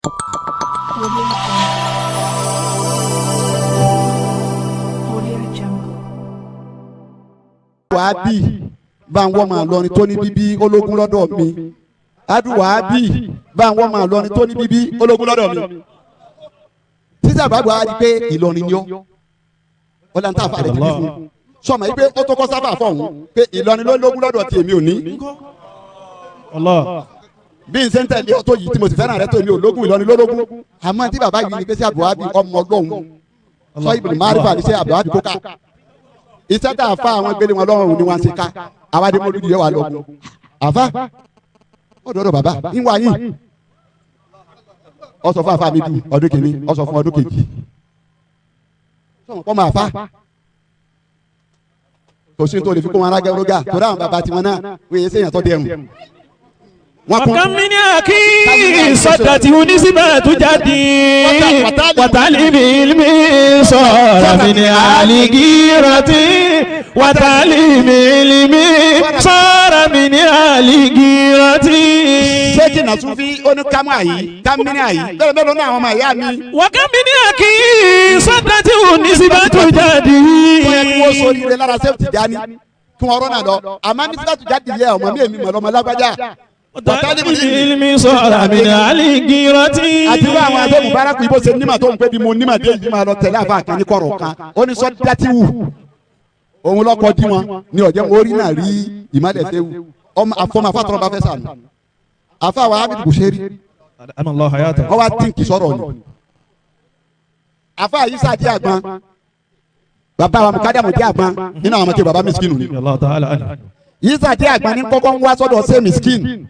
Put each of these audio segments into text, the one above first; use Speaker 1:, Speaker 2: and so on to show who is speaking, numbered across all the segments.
Speaker 1: Audio Jungle. Audio Jungle.
Speaker 2: Wàá bì bá ń wọ́n máa lọrin tó ní bíbí ológun lọ́dọ̀ mi. Adu wàá bì bá ń wọ́n máa lọrin tó ní bíbí ológun lọ́dọ̀ mi. Títí àbábọ̀ á di pé Ìlọrin ni ọ́, ọ̀là ń tà fà rẹ̀ ti bí fún un sọmọ yìí pé ó tó kọ́ sábà fọ̀hún pé Ìlọrin ló lógún lọ́dọ̀ tí èmi ò ní.
Speaker 3: Allah.
Speaker 2: Bí n ṣe ń tẹ̀lé ọtọ yìí tí mo sì fẹ́ràn rẹ tó, èmi ò lógún, Ìlọrin ló lógún. Àmọ́ tí bàbá yìí ni pé sí Àbúhábì ọmọ ọlọ́run sọ ibùdó márífà ní sí Àbúhábì kó ká iṣẹ́ tá a fa àwọn gbélé wọn lọ́rùn ni wọ́n ṣe ká àwa dé mọ́lúdì yẹ wà lọ́gùn àfa ọ̀dọ́dọ̀ bàbá ń wá yín. Ọ sọ fún àfa mi du ọdún kìíní, ọ sọ fún ọdún kejì, sọ̀rọ̀ kọ́ máa fa kò sí ní tó lè fi kó wọn arágẹ́ rógà torí àwọn bàbá tiwọn náà wọ́n yẹ sẹ́yìn tó dẹrùn wọn kún.
Speaker 3: وكم من أخي صدته نسبة جدي وتعليم علمي صار من آل غيرتي وتعليم علمي صار من آل غيرتي.
Speaker 2: Ṣé kí nàtúnfí ó ní kámú àyí kámínì àyí bẹ́ẹ̀ bẹ́ẹ̀ lọ́nà àwọn ọmọ ìyá mi.
Speaker 3: وكم من أخي صدته نسبة
Speaker 2: Tó yẹ kí wọ́n
Speaker 3: جدي
Speaker 2: sọ oríire lára sẹ́fù Tìjání kí wọ́n rọ́nà lọ, àmọ́ ní sílẹ̀ tìjáde yẹ ọmọ mi, èmi mọ̀ lọ́mọ lágbájá.
Speaker 3: وتعليم علمي صار من آل غيرتي.
Speaker 2: Àti wọ́n àwọn abẹ́ mubaraku ibo ṣe nímà tó ń pẹ́ bí mo nímà dé yìí, máa lọ tẹ̀lé àfa kan ní kọ̀rọ̀ kan, ó ní sọ dátìwù òun lọ́kọ́ dí wọn ní ọ̀jẹ̀ wọn orí náà rí ìmọ̀lẹ̀ sẹ́wù ọmọ àfọmọ afátọ́rọ̀ bá fẹ́ sànù àfa wa Hamidu Bushiri.
Speaker 3: أنا الله حياته.
Speaker 2: Wọ́n wá tíǹkì sọ̀rọ̀ ni àfa yìí sàdí àgbọn bàbá wa mukadamu dí àgbọn nínú àwọn ọmọ tí bàbá miskinu ni.
Speaker 3: الله تعالى عنه.
Speaker 2: Yìí sàdí àgbọn ní kọ́kọ́ ń wá sọ́dọ̀ ṣé miskin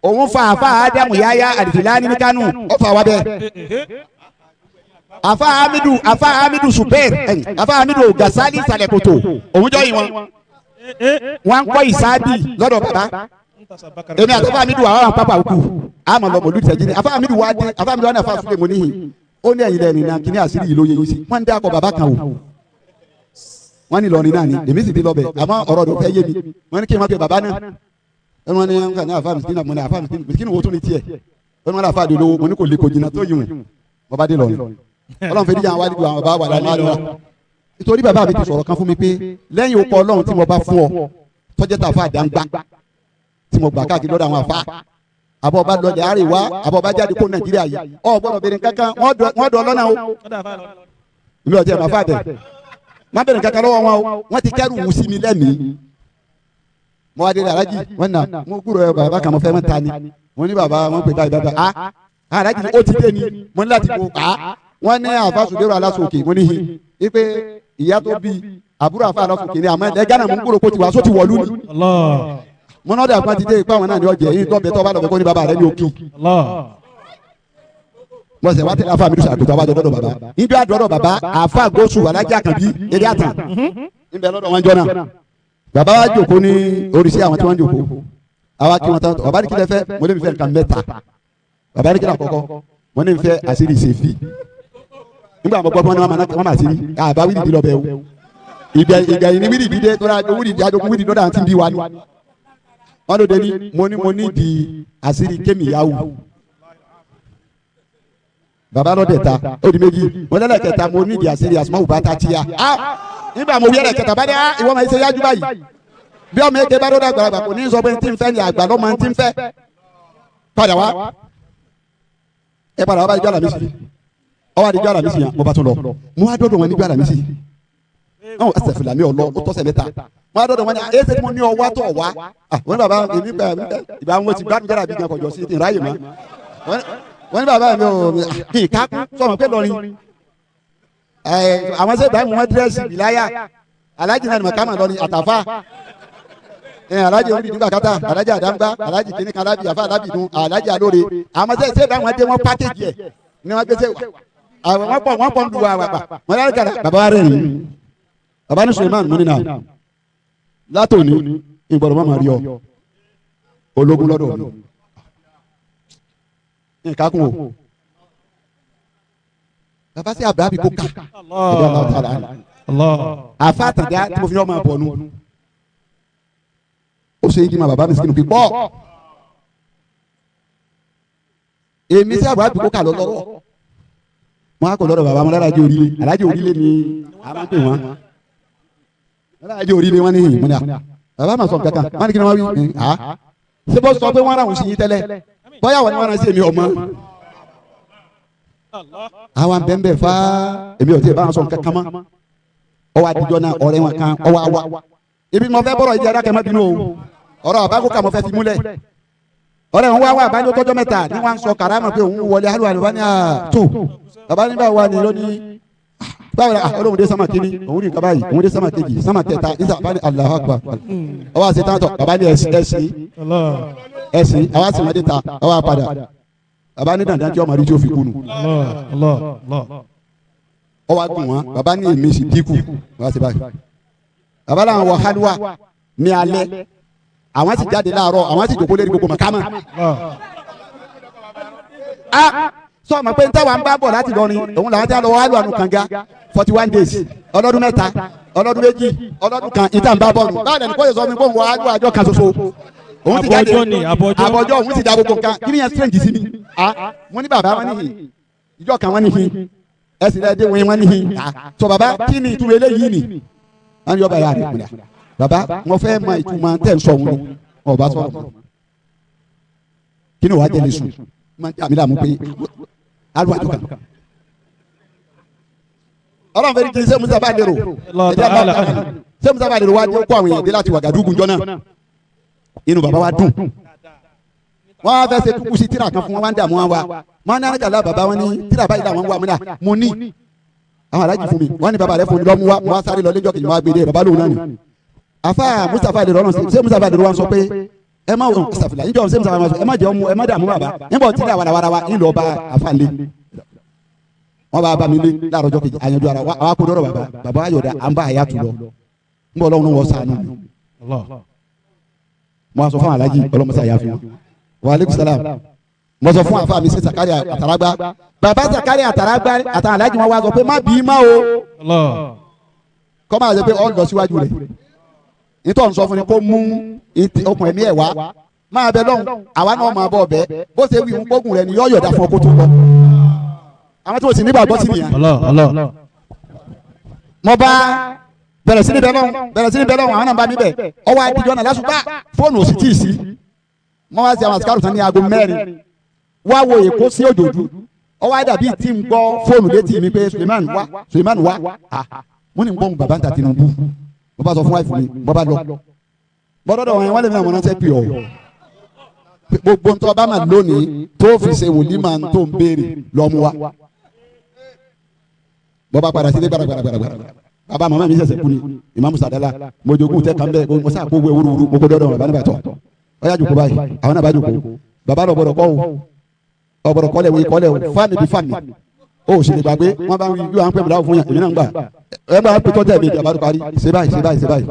Speaker 2: òun fa àfa Ádámù Yáyá Àdìsíláni ní Kánò, ó fà wá bẹ́ẹ̀. Àfa Hamidu Subair, àfa Hamidu Gasali Sàlẹ̀kòtò, òun jọ yìí wọn wọn ń kọ́ ìsáàbì lọ́dọ̀ bàbá. Èmi àti àfa Hamidu àwọn pápá òkú àmọ́ lọ́mọ olùtẹ̀jí ni. Àfa Hamidu wá dé, àfa Hamidu wá ní àfa Sule mo níhìn, ó ní ẹ̀yìn lẹ́rìn náà kíní àṣírí yìí ló yẹ yín sí. Wọ́n ń dé akọ bàbá kan o, wọ́n ní Ìlọrin náà ni èmi sì ti lọ bẹ̀, àmọ́ ọ̀rọ̀ rẹ̀ fẹ́ yé mi. Wọ́n ní kí n má pe bàbá náà. Wọ́n ní wọ́n ní àfa misikina, mo ní àfa misikina wo tún ní tiẹ̀? Wọ́n ní wọ́n ní àfa àdìolówó, mo ní kò lè kò jìnnà tó yìí wọ̀n. Wọ́n bá dé lọ́rin, Ọlọ́run fẹ́ díjà àwọn wálé àwọn bàbá wà lálẹ́ lọ́wọ́, nítorí bàbá mi ti sọ̀rọ̀ kan fún mi pé lẹ́yìn okọ̀ Ọlọ́run tí mo bá fún ọ tọ́jẹ́ tà fún àdáńgbá tí mo gbà káàkiri lọ́dọ̀ àwọn àfa àbọ̀ bá lọlẹ̀ àríwá, àbọ̀ bá jáde kó Nàìjíríà yìí, ọ gbọ́dọ̀ bèrè kankan, wọ́n dọ̀ lọ́nà o. Ìlú ọ̀jẹ̀ màfà dẹ̀ má bèrè kankan lọ́wọ́ wọn o, wọ́n ti kẹ́rù wù sí mi lẹ́mìí. Mo wá délé alájì, wọn nà mo kúrò ẹ bàbá kan, mo fẹ́ mọ́ ta ni. Mo ní bàbá wọn pè báyìí bàbá a alájì ó ti dé ni, mo ní láti kó a. Wọn ní àfa sùdérò aláṣọkè, mo ní hin ipe ìyá tó bí àbúrò àfa aláṣọkè ni, àmọ́ ẹ Gánà mo ń kúrò kó ti wá só ti wọ̀lú ni.
Speaker 3: Allah.
Speaker 2: Mo náà dà pọ́n ti dé ipá wọn náà ní ọjẹ́ yìí tó bẹ tó bá lọ bẹ kó ní bàbá rẹ ní òkì.
Speaker 3: Allah.
Speaker 2: Mo sẹ wá tẹ̀lé àfa mi dùsà àgùntàn àbájọ dọ́dọ̀ bàbá ibi àdọ́dọ̀ bàbá àfa gósù alájà kan bí eré àtàn níbẹ̀ lọ́dọ̀ wọn jọ náà. Bàbá wa jòkó ní oríṣi àwọn tí wọ́n jòkó, àwa kí wọ́n tán. Bàbá ní kí lẹ fẹ́? Mo ní mi fẹ́ nǹkan mẹ́ta. Bàbá ní kí lẹ àkọ́kọ́? Mo ní mi fẹ́ àṣírí ìṣèfì. Nígbà mo gbọ́ pé wọ́n máa ṣírí àbá wíìlì dí lọ́bẹ̀ o. Ìgbà ìgbà yìí ni wíìlì dídé tó dáa, wíìlì ajogun wíìlì lọ́dọ̀ àti bí wa ni wọ́n ló dé ní. Mo ní di àṣírí kémìyàwó bàbá lọ́dẹ̀ ta, ó di méjì. Mo lẹ́lẹ̀ kẹta, mo ní di àṣírí àsùnmọ́ bá ta tíya. Ah, nígbà mo wí ẹlẹ́ kẹta bá dé, ah, ìwọ máa ṣe yájú báyìí bí ọmọ eke bá dọ́dọ̀ àgbàlagbà kò ní sọ pé ntí ń fẹ́ ni àgbà lọ́mọ ntí ń fẹ́. Padà wá, ẹ padà wá bá dijọ́ àlàmísì, ọwọ́ àdijọ́ àlàmísì yẹn mo bá tún lọ. Mo wá dọ́dọ̀ wọn níjọ́ àlàmísì ọ̀hún ẹsẹ̀ fìlàmì ọ̀lọ́ ó tọ́sẹ̀ mẹ́ta. Mo wá dọ́dọ̀ wọn ní ẹsẹ̀ tí mo ní ọwá tó ọ̀wá. Wọ́n ní bàbá èmi gbà ìgbà wọn ti gbádùn jára bí gan kọjọ sí ti ráyè mọ́. Wọ́n ní bàbá mi ò kì í ká sọ̀rọ̀ pé lọ́rin àwọn sẹ́gbàá mi wọ́n dírẹ́sì bìláyà alájì náà ni màkàmà lọ́rin àtàfà alájì orí nígbà kátà alájì àdáńgbá alájì kìnnì kan alájì àfa alábì dùn alájì alóore. Àwọn sẹ́gbàá wọn dé wọn pákéjì ẹ̀ ní wọn gbèsè àwọn wọn pọ̀ ń lu àwọn àgbà wọn lálẹ́ kàrà. Bàbá wa rẹ̀ ní bàbá ní Suleiman mọ́nìnà látòní ìgbọ̀dọ̀ mọ́ màá rí ọ ológun lọ́dọ̀ mi nǹkan kún o. Bàbá sí abrahamu kò ká ẹ̀dá aláwọ̀ tààlà.
Speaker 3: Allah.
Speaker 2: Àfa àtàndá tí mo fi ọmọ bọ̀ nu, ó ṣe é kí n ma bàbá mi sínú pípọ̀. Èmi sí àbúrò àbíkó kà lọ lọ́rọ̀. Mo á kò lọ́dọ̀ bàbá wọn lọ́dọ̀ orílẹ̀ alájẹ orílẹ̀ ni a máa ń pè wọ́n. Alájẹ orílẹ̀ wọn ní ìhìn múni à. Bàbá máa sọ kankan wọn ní kí ni wọ́n wí à. Ṣé bọ́ sọ pé wọ́n ràn wọ́n sí yín tẹ́lẹ̀? Bọ́yá wọ́n ní wọ́n rán sí èmi ọmọ. Àwọn bẹ́ẹ̀ fá èmi ò tí ì bá wọn sọ kankan mọ́. Ọwọ́ àdìjọ náà ọ̀rẹ́ wọn kan ọwọ́ àwa. Ibi mo fẹ́ bọ̀rọ̀ ìdí adákẹ́ má bínú o. Ọ̀rọ̀ àbákò kà mo fẹ́ fi múlẹ̀. Ọ̀rẹ́ wọn wá wá àbájọ tọ́jọ́ mẹ́ta ní wọ́n sọ karama pé òun wọlé alùpàá ní wọ́n ní tó bàbá ní báwo wà ní lónìí báwo la olóhùn dé sámà kínní òun ní kaba yìí òun dé sámà kejì sámà kẹta nígbà bá ní Allahu Akbar ọwọ́ àti tán tọ̀ bàbá ní ẹ̀sìn ẹ̀sìn àwọn àti wọ́n dé ta ọwọ́ àpadà bàbá ní dandan tí ọmọ rí tí ó fi kú nu ọwọ́ àgùn wọn bàbá ní èmi sì dínkù wọ́n ti báyìí bàbá làwọn wọ halwa ní alẹ́ àwọn sì jáde láàárọ̀ àwọn sì jókòó lérí gbogbo màkàmà. A sọ ma pé n táwa ń bá bọ̀ láti lọrin òun làwọn tí a lọ wá lù ànú kànga 41 days ọlọ́dún mẹ́ta ọlọ́dún méjì ọlọ́dún kan ìta ń bá bọ̀ nù. Báwo ni kò lè sọ mi kó n wọ àlù àjọ kan ṣoṣo. Òun ti jáde àbọ̀jọ́ òun ti da gbogbo nǹkan kí ni yẹn strange sí mi. A mo ní bàbá wọn níhìn ìjọ kan wọn níhìn ẹsìn rẹ dé wọn níhìn. Sọ bàbá kí ni ìtumọ̀ eléyìí ni? Wọ́n yọ bàyà rẹ̀ kúnlẹ̀. Baba mo fẹ́ mọ ìtumọ̀ tẹ́ ń sọ òun ni wọn bá sọ̀rọ̀ mọ́ kí ni wàá jẹ́ lè sùn máa ń dàmí làmú pé alùpàdé kan ọlọ́run fẹ́ẹ́ di ṣé musa bá lérò ṣé musa bá lérò wá dé kó àwọn èèyàn dé láti Wàgàdùgù jọ náà inú baba wa dùn wọn á fẹ́ ṣe túkú sí tíra kan fún wọn wá ń dààmú wọn wa wọn ní alága baba wọn ní tíra báyìí làwọn wà múlá mo ní àwọn alájì fún mi wọn ní baba rẹ fún mi lọ́mú wa wọn á sáré lọ lẹ́jọ́ kejì wọn á gbé dé baba lóun náà ni afa Mustapha de rọrùn ṣé Mustapha de rọrùn sọ pé ẹ má wọ sàfìlà níjọ ṣé Mustapha sọ ẹ má jẹ ọmú ẹ má dààmú bàbá níbọ̀ tí ní warawarawa ń lọ bá afa lé wọn bá bá mi lé láàárọ̀ ọjọ́ kejì àyànjú ara wa kó dọ́rọ̀ bàbá bàbá ayọ̀dà à ń bá àyà tù lọ ń bọ̀ lọ́wọ́ wọ́n sànù mo sọ fún Alhaji ọlọ́mọsá yà fún wa aleykum salam mo sọ fún afa mi sí Zakari Àtàràgbá bàbá Zakari Àtàràgbá àtàwọn Alhaji wọn wá sọ pé má bí má o kọ́ máa sọ pé ọ lọ síwájú rẹ̀ nítorí sọ fún ni kó mú okùn ẹ̀mí ẹ̀ wá máa bẹ lọ́hùn àwa náà máa bọ̀ bẹ́ẹ̀ bó ṣe wí ń gbógun rẹ ni yóò yọ̀dá fún ọ kó tó lọ. Àwọn tí o sì nígbàgbọ́ sí nìyẹn. Mo bá bẹ̀rẹ̀ sí ní bẹ lọ́hùn bẹ̀rẹ̀ sí ní bẹ lọ́hùn àwọn náà bá mi bẹ̀ ọwọ́ adijọ́ náà lásùbà fóònù ò sì tíì sí. Mo wá sí àwọn àsìkárù tán ní aago 4 wá wo Èkó sí Òjòdú ọwọ́ àdàbí tí ń gbọ́ fóònù létí mi pé Suleiman wá Suleiman wá mo ní gbóhùn bàbá ń ta Tinubu mo bá sọ fún wáìfù mi mo bá lọ bọ́dọ̀dọ̀ wọn wọ́n lè mi àwọn ọ̀nà pè ọ́ gbogbo ntọ́ bá mà lónìí tó fi ṣe wòlíì máa tó ń béèrè lọ́mú wa mo bá padà sílé gbàràgbàràgbàrà bàbá màmá mi ṣẹ̀ṣẹ̀ kú ni ìmáàmù Sàdálà mo jogún tẹ kàn bẹ́ẹ̀ mo sá kó wé wúruwúru mo kó dọ́dọ̀ bàbá níbà tọ̀ ọ̀yà jòkó báyìí àwọn náà bá jòkó bàbá lọ gbọ́dọ̀ kọ́ o ọ̀gbọ́dọ̀ kọ́lẹ̀ wí kọ́lẹ̀ o fáàmì bí fáàmì o sì lè gbàgbé wọn bá ń yú àwọn pẹ̀lú àwọn fún yàn èmi náà ń gbà ẹ bá pé tọ́jà mi ìjàmbá tó parí ṣe báyìí ṣe báyìí ṣe báyìí.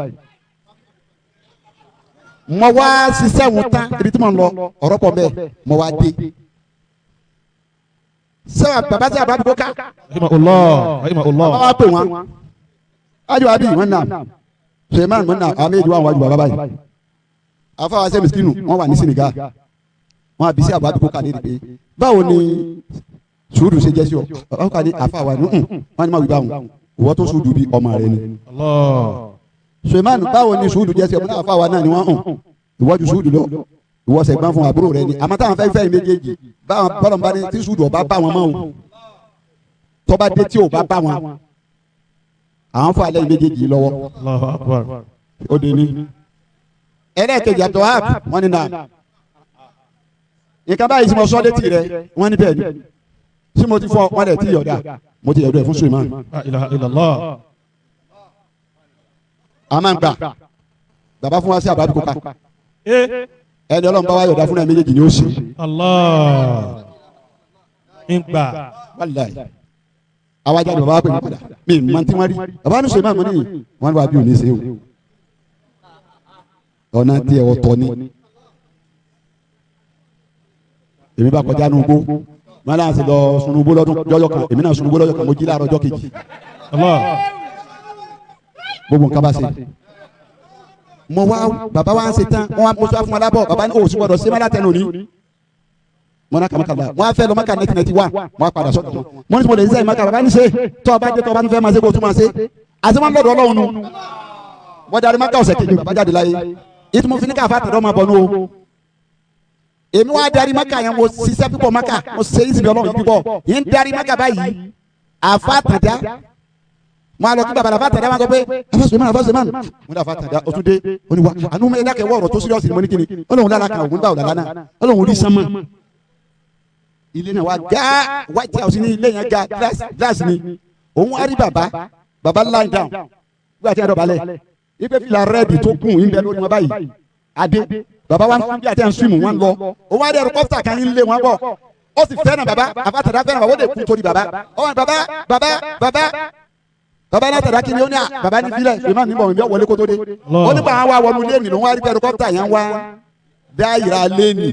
Speaker 2: mo wá ṣiṣẹ́ wọn tán ibi tí mo ń lọ ọ̀rọ̀ pọ̀ bẹ́ẹ̀ mo wá dé. sẹ́wà bàbá sẹ́wà bá dúró ká. bàbá wa pè wọ́n ájú wa bí wọ́n nà Suleiman wọ́n nà àwọn méjì wà wájú bàbá báyìí. àfọwọ́ sẹ́ miskinu wọ́n wà ní Senegal wọ́n àbí sí àbá dúró ká lè rí pé báwo ni sùúrù ṣe jẹ́ sí ọ ọ kà ní àfa wa ní wọn ni ma wí báwọn ìwọ tó sùúrù bí ọmọ rẹ ni. Suleiman báwo ni sùúrù jẹ́ sí ọmọ náà àfa wa náà ni wọ́n hàn ìwọ ju sùúrù lọ ìwọ sẹ̀gbọ́n fún àbúrò rẹ ni àmọ́ táwọn fẹ́ fẹ́ méjèèjì báwọn bọ́lọ̀ bá ní tí sùúrù ọba bá wọn mọ́ o tọ́ba dé tí ò bá bá wọn àwọn fún alẹ́ méjèèjì lọ́wọ́ ó dé ní. ẹlẹ́ẹ̀kejì Abdulwahab wọ́n ní nà nǹkan báyìí tí mo sọ létí rẹ wọ́n ní bẹ́ẹ̀ ni tí mo ti fọ wọn lẹ ti yọ̀dá mo ti yọ̀dá ẹ̀ fún Suleiman. a máa ń gbà bàbá fún wa sí àbábí kópa ẹni Ọlọ́run bá wa yọ̀dá fún ẹ méjèèjì ni ó ṣe. Wàláhì àwa jáde bàbá wa pè mí padà mi mọ tí wọ́n rí bàbá ní Suleiman mo ní wọ́n wá bí òní ṣe o ọ̀nà tiẹ̀ ọ̀tọ̀ ni èmi bá kọjá nu gbó wọn náà sì lọ sunugbó lọ́dún jọjọ kan èmi náà sunugbó lọ́jọ́ kan mo jí láàárọ̀ ọjọ́ kejì gbogbo nǹkan bá ṣe mo wá bàbá wa ń ṣe tán wọn mo sọ fún wọn lábọ̀ bàbá ní òsì gbọ́dọ̀ ṣe má látẹnu ní Mọ́nà kàmákàlá wọ́n á fẹ́ lọ Mákà 1991 wọ́n á padà sọ́dọ̀ wọn. Mo ní mo lè ṣiṣẹ́ Mákà bàbá ní ṣe tọ́ ọba dé tọ́ ọba ní fẹ́ máa ṣe kó tún máa ṣe. Àti wọn lọ́dọ̀ Ọlọ́run nu. Wọ́n darí Mákà ọ̀sẹ̀ kejì bàbá jáde láyé. Ìtumọ̀ fi ní káfa tẹ̀dọ́ máa bọ̀ nù o. Èmi wá darí Mákà yẹn mo ṣiṣẹ́ púpọ̀ Mákà mo ṣe ìsìnkú Ọlọ́run púpọ̀. Yìí ń darí Mákà báyìí àfa tàdá mo alọ kí baba la fa tàdá ma sọ pé afa Suleiman afa Suleiman mo ní afa tàdá o tún dé o ní wa àánú mi dákẹ́ wọ ọ̀rọ̀ tó serious ni mo ní kíni Ọlọ́run lára kan òun bá òun lára náà Ọlọ́run rí sánmà ilé náà wa ga white house ní ilé yẹn ga glass ni òun wá rí baba baba lying down bí a ti yàn dọ̀bálẹ̀ ipe fìlà rẹ́ẹ̀dì tó kùn ń bẹ lórí wọn báyìí adé baba wa bí a ti yàn swim wọn lọ òun wá rí helicopter kan ń lé wọn bọ̀ ó sì fẹ́ràn baba afa tàdá fẹ́ràn baba ó lè kú torí baba ó wà baba baba baba baba náà tàdá kiri ó ní à baba ní filẹ̀ ìmọ̀ níbọ̀ ìbí ọ̀wọ́lé kótó dé ó nígbà wọn wá wọnú lẹ́nì ló ń wá rí helicopter yẹn wá dáìrà lẹ́nì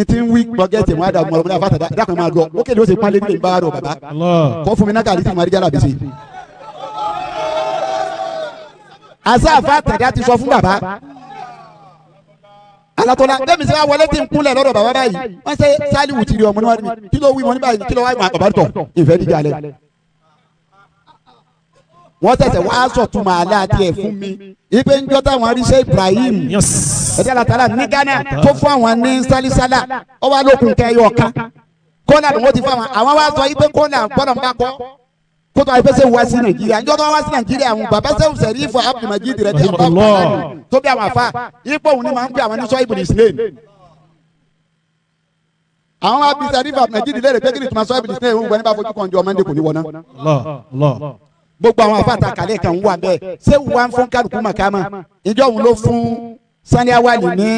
Speaker 2: ìtì ń wí gbọ́gẹ́tì wọn á dà mọ́ ọ̀rọ̀ afa tàdá dákun máa lọ ó kéde ó sì pálí nílé ìbára rọ baba kọ́ fún mi náà kàlí tí mo rí jára bìsí. àṣà afa tàdá ti sọ fún baba alatola bẹ́ẹ̀ mi sẹ́ wọlé tí n kúnlẹ̀ lọ́dọ̀ bàbá báyìí wọ́n sẹ́ Saliu ti rí ọmọ níwájú mi kí ló wí mọ́ ní báyìí kí ló wá ìmọ̀ bàbá tọ̀ ìfẹ́ díjà lẹ̀. wọ́n tẹ̀sẹ̀ wá sọ̀tún màálà tiẹ̀ fún mi ipe ń jọ́tà wọn arísẹ́ Ibrahim ẹ̀dí alatala ní Ghana tó fún àwọn ní sálísálà ó wá lókun kẹyọ kan kọ́là ni wọ́n ti fún àwọn àwọn wá sọ ipe kọ́là bọ́lọ̀ ń bá kọ́ kótó àyè fẹsẹ̀ wá sí Nàìjíríà njọ́ tó wá sí Nàìjíríà àwọn bàbá sẹ́wọ̀n sẹ̀rí fún Abdulmajid rẹ̀ tí a bá tó bí àwọn afa ipò òun ni màá ń pè àwọn ní sọ ibùdó Islam àwọn wa bí sẹ́rí fún Abdulmajid lẹ́rẹ̀ pé kí ni tuma sọ ibùdó Islam òun gbọ́ nípa fojú kan jọ ọmọdé kò ní wọná. Gbogbo àwọn afa ta kàlẹ́ kan wà bẹ́ẹ̀ sẹ́wù wa ń fún kálukú màkàmá ìjọ òun ló fún Sani Awali ní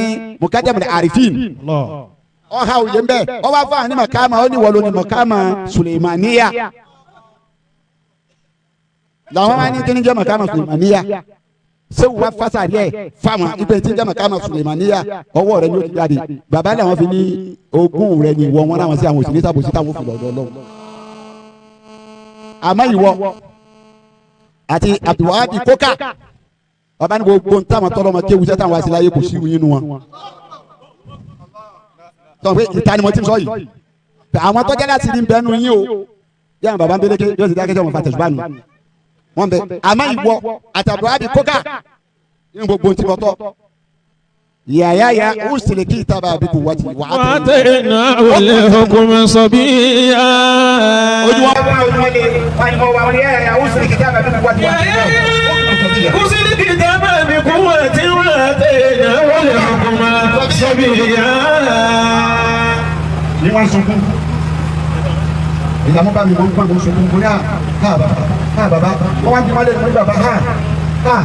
Speaker 2: Mukadam Arifin ọha òye ń bẹ ọ wá fún àwọn ní màkàmá ó ní wọlé ní màkàmá Suleimaniya làwọn máa ní kí ni jẹ́ màkàmá Sulemaniya sẹ́wù wá fásárì ẹ̀ fáwọn ibẹ̀ tí ń jẹ́ màkàmá Sulemaniya ọwọ́ rẹ ni ó ti jáde bàbá làwọn fi ní ogún rẹ ni ìwọ wọn láwọn sí àwọn òsì ní sàbòsí táwọn fi lọ́dọ̀ lọ́wọ́ àmọ́ ìwọ àti Abdulwahabi Kókà bàbá ní gbogbo ntàwọn tọrọ ma kéwù sẹ́tàn wá sí láyé kò sí ìwúyín nu wọn tọ́ pé ìta ni mo ti sọ yìí àwọn tọ́jà láti ní bẹ́ẹ̀ nu yín o bí àwọn bàbá ń bẹ́lẹ́kẹ́ yóò sì dákẹ́ sọ́wọ́n fa tẹ̀síbánu wọn bẹ àmọ́ ìwọ àti Abdulwahabi Kókà ní gbogbo ntí mọ́tọ́ yàyàyà ó sì lè kí ìta bá a bí kò wá ti wà á tẹ̀.
Speaker 3: وآتيناه الحكم صبيا
Speaker 2: ojú wọn bá ojú wọn lè wọn ni wọn wà yàyà ó sì lè kí ìta bá a bí kò wá ti wà á tẹ̀.
Speaker 3: خذ الكتاب بقوة وآتيناه الحكم صبيا
Speaker 2: ní wọn sunkún ìdààmú bá mi mọ nípa mo sunkún mo ní à ha bàbá ha bàbá wọn wá bí wọn lè mọ ní bàbá ha ha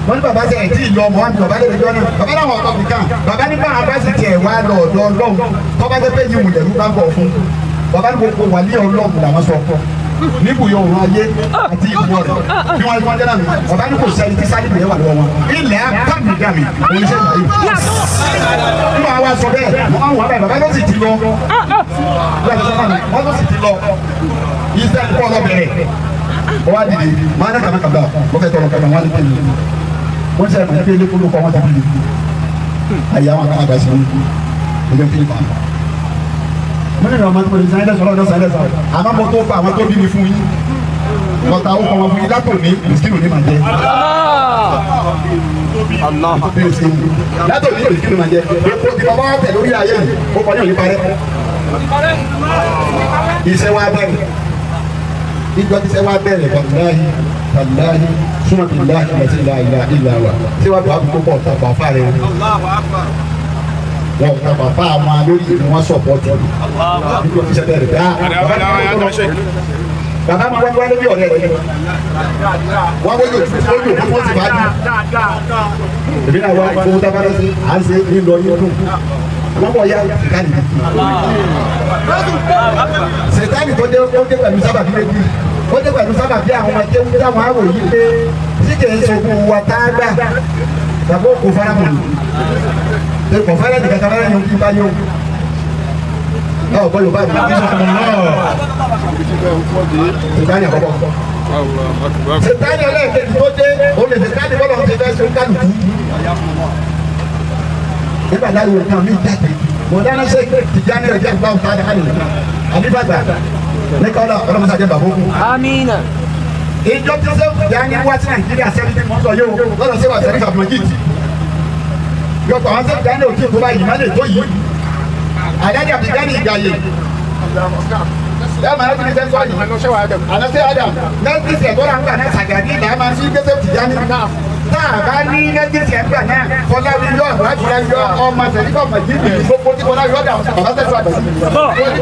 Speaker 2: wọn ní bàbá sẹ ẹ tí ì lọ ọmọ wọn bí bàbá lè lọ náà bàbá náà wọn kọ nìkan bàbá ní bá bá sì tiẹ̀ wá lọ ọ̀dọ̀ Ọlọ́run tọ́ba jẹ́ pé yìí wùlẹ̀ ló bá bọ̀ fún bàbá ní gbogbo wà ní Ọlọ́run làwọn sọ níbùyọ̀ òun ayé àti ìbúwọ̀ rẹ̀ bí wọ́n wọ́n jẹ́ náà bàbá ní kò sẹ́ni tí sálíbù yẹn wà lọ́wọ́ wọn ilẹ̀ akábìdàmì oníṣẹ́ ìgbà yìí nígbà wa sọ bẹ́ẹ̀ wọ́n á wà bẹ́ẹ̀ bàbá ló sì ti lọ wọ́n ló sì ti lọ iṣẹ́ kọ́ lọ bẹ̀rẹ̀ wọ́n wá dìde máa ní kàmá kàmá wọ́n fẹ́ tọrọ kàmá wọ́n ní kéde wọ́n sẹ́yìn máa ń pélé kóló kọ́ wọ́n ti bìlì àyà wọn kàmá gàṣẹ́ wọn ẹgbẹ́ fi fà mo ní ìrànwọ́ tó lè sáyẹ́lẹ̀ sọ̀rọ̀ ọ̀dọ́ sáyẹ́lẹ̀ sọ̀rọ̀ àmọ́ mo tó fa àwọn tó bí mi fún yín lọ́ta ó kọ́ wọn fún yín látòní bisikíìnì ní màá jẹ látòní bisikíìnì máa jẹ epo tí bàbá wa tẹ̀ lórí ayé yìí ó kọ́ ní òní parẹ́ iṣẹ́ wa bẹ̀rẹ̀ ìjọ tí iṣẹ́ wa bẹ̀rẹ̀ wàláhi tàláhi súnmọ́bìláhi láti ilà ilà wa tí wàá bá kó pọ̀ tàbá fáre wọn ò tàbá fá àwọn lórí ìlú wọn sọ̀pọ̀tì ìjọ tí iṣẹ́ bẹ̀rẹ̀ bẹ́ẹ̀ bàbá mi wá wálé bí ọ̀rẹ́ rẹ ni wọ́n wọ́n yóò tún ó yóò fún ti bá jù èmi náà wá owó tá a bá lọ sí à ń ṣe ní lọ yín dùn wọ́n bọ̀ ya sìtáni sìtáni tó dé ó dé pẹ̀lú sábàbí méjì ó dé pẹ̀lú sábàbí àwọn ọmọ kéwú táwọn àwò yìí pé tí kì í sọkún wa tá a gbà bàbá òkú faramọ̀ ní kò fẹ́rẹ́ nìkan kan fẹ́rẹ́ ní ojú bá yóò ọ̀ bọ́ yorùbá mi sìtáni àkọ́kọ́ sìtáni ẹlẹ́ẹ̀kejì tó dé òun lè sìtáni bọ́lọ̀ ti fẹ́ sún kálukú nígbà láyé òun kan mi jáde Mọ̀dánà ṣe Tìjání rẹ̀ jẹ́ àgbà ọ̀tá àdàkàlẹ̀ àdìbàgbà ní kọ́lá ọlọ́mọṣà jẹ́ bàbá òkú.
Speaker 4: Amina.
Speaker 2: Ìjọ tí ṣe Tìjání wá sí Nàìjíríà sẹ́ni tí wọ́n sọ yóò lọ́dọ̀ sí wà sẹ́ni sàbùmọ̀jì. Yọ̀pọ̀ àwọn ṣe Tìjání òkè tó báyìí má lè tó yìí. Àdájọ́ Tìjání ìgbàyè. Ẹ máa ti sẹ́ sọ yìí. Àná Adam nẹ́ẹ̀tì ẹ̀tọ́ là ń gbà náà sàgàdì ìlà máa fi gbèsè Tìjání. Tá a bá ní nẹ́ẹ̀tì ẹ̀gbà náà Fọláwíyọ Fọláwíyọ ọmọ sẹ̀ríkọ̀ Màjídì gbogbo tí Fọláwíyọ dà bàbá sẹ̀ríkọ̀ Màjídì.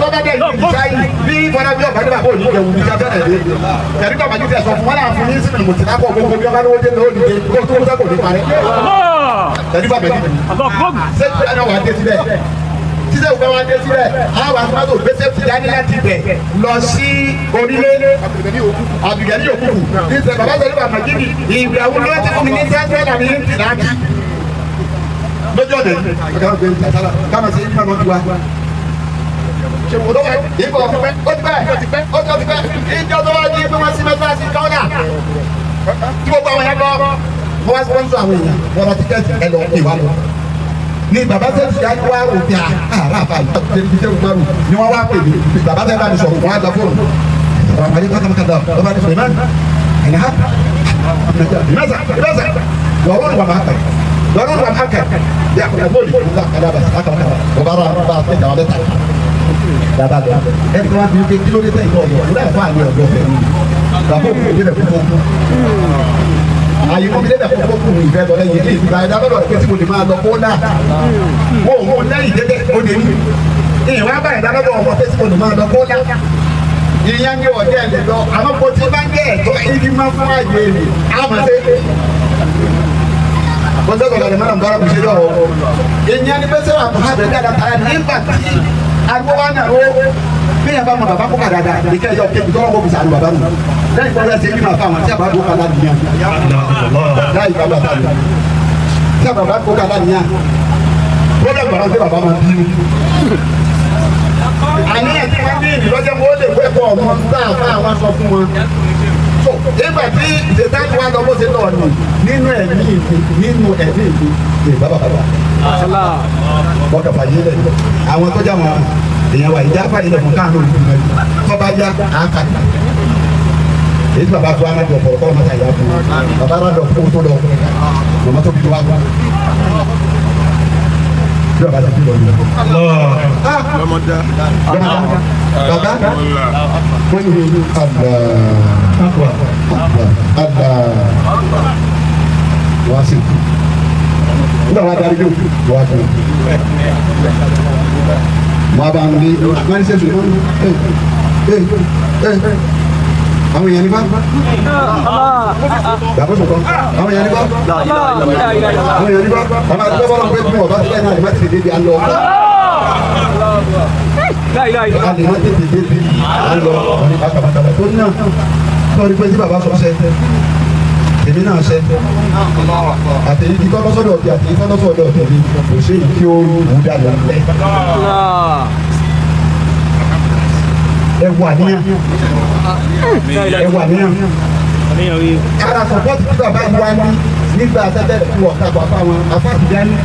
Speaker 2: Tó bá dé ìlú Ìsáyì bí Fọláwíyọ bá dé bàbá òní jẹun ní sáfẹ́ rẹ̀ dé. Sẹ̀ríkọ̀ Màjídì sọ fún wọn náà fún ní sinmi mùtìlá kọ̀ gbogbo bí ọba lówó dé lónìí dé kó tó kó ní parẹ́. Sẹ̀ríkọ̀ Màjídì. Ṣé Tìjání wà dé síbẹ̀? Tíṣẹ́ òfin wa dé síbẹ̀ àwọn àtúntò gbèsè Tìjání láti bẹ̀ lọ sí orílẹ̀ àbìgẹ́lì òkùnkùn ní sẹ bàbá sẹ́yìn bàbá Màjídì ìgbà wo ló ti fún mi ní sẹ́ńtẹ́ náà ní Tìjání lójú ọ̀dẹ̀ káma ṣe ìgbà náà ti wá. Ìbọ̀ ó ti pẹ́ ó ti pẹ́ ìjọ tó wá di pé wọ́n sí mẹ́tíláṣí kọ́nà tí gbogbo àwọn yẹn lọ wọ́n wá sponsor àwọn èèyàn wọ́n ra tíkẹ́ẹ̀tì ẹ lọ ìwà lọ ni baba sẹ ti dájú wa òbí a ara fa yìí tẹ umaru ni wọn wá pè mí baba sẹ bá mi sọ̀rọ̀ wọn á gba fóònù ọ̀rọ̀ àyè kọ́tà kọ́tà ọba ní Suleiman ẹ̀nà ha ìmẹ́sà ìmẹ́sà wọ́n wà máa kẹ́ wọ́n wà máa kẹ́ bí a kò bóòlù nígbà kàdá bá sàkà kàdá ọba rà bá tẹ jàmá bẹ ta dàbà lọ ẹ kí wọn fi kí ló dé tẹ ìtọ́ ọ̀dọ̀ ọ̀dọ̀ ẹ̀fọ́ àlẹ́ ọ̀dọ̀ fẹ́ bàbá òkú ìdílé fún fún àyè kò fi dé bẹ̀ kó ìfẹ́ lọ lẹ́yìn ilé ìtura ẹ̀dá lọ́dọ̀ rẹ̀ pé tí mo lè máa lọ kó náà mo ò mú lẹ́yìn débẹ̀ ó dé ní. Ìwà bá ẹ̀dá lọ́dọ̀ ọmọ pé tí mo lè máa lọ kó náà. Ìyẹn ní ọ̀dẹ́ ẹ̀ lè lọ àmọ́ mo ti máa ń gé ẹ̀tọ́ ìdí máa fún àyè rẹ̀ àmọ́ ṣe. Mo sọ̀rọ̀ lọ́dọ̀ mọ́nà bára kò ṣe lọ́wọ́. Ìyẹn ní pẹ́sẹ́ wà fún àbẹ̀ dáadáa tara nígbà tí agbówá náà ó bí yẹn bá mọ bàbá kó kàdàdà ìkẹyọ kejì tọrọ kó bisàlù bàbá nù lẹ́yìn tó rẹ ṣe bí màá fáwọn tí a bá kó kàdà nìyẹn láyé bàbá bá mi tí a bàbá kó kàdà nìyẹn bọ́dà bàbá tí bàbá máa bínú. Àníyàn tí wọ́n ní ìlọ́jẹ́ mo lè wẹ́pọ̀ ọmọ tá a fà wá sọ fún wọn. So nígbà tí ìṣètájú wa lọ bó ṣe lọ nù nínú ẹ̀mí ìfi nínú ẹ̀mí ìfi ní bàbá bàbá. Bọ́dà fàyè lẹ̀ àwọn tó jà wọn èèyàn wa ìjà fàyè lẹ̀ fún káàánú tọ́ba yá àákà èyí bàbá tó arájọ bọ̀rọ̀ kọ́ ọmọdé àyà fún bàbá arájọ kó tó lọ màmá tó bí wá bí bàbá tó bí lọ yìí. Bàbá wọ́n ní Allah Allah wá sí nígbà wàá darí ló wá sí wàá bá ń lé wọ́n ní sẹ́sùn àwọn èèyàn ní bá bàbá sọ̀tọ̀ àwọn èèyàn ní bá àwọn èèyàn ní bá bàbá àti bàbá wọn pé bí wọn bá ti lẹ́yìn àlè má tètè débi à ń lọ àlè má tètè débi à ń lọ ọ̀ní bàtàbàtà tó ní náà sọ̀rọ̀ pé tí bàbá sọ ṣe èmi náà ṣe àtẹ̀yí tí tọ́lọ́sọ̀dọ̀ ọ̀tẹ̀ àtẹ̀yí tọ́lọ́sọ̀dọ̀ ọ̀tẹ̀ mi kò ṣe èyí tí ó wù dànù lẹ́ ẹ wà níyàn ẹ wà níyàn ara sọpọ́tì tí bàbá yìí wá ní nígbà tẹ́tẹ́ fún ọ̀tá bàbá wọn afáàtìjáni.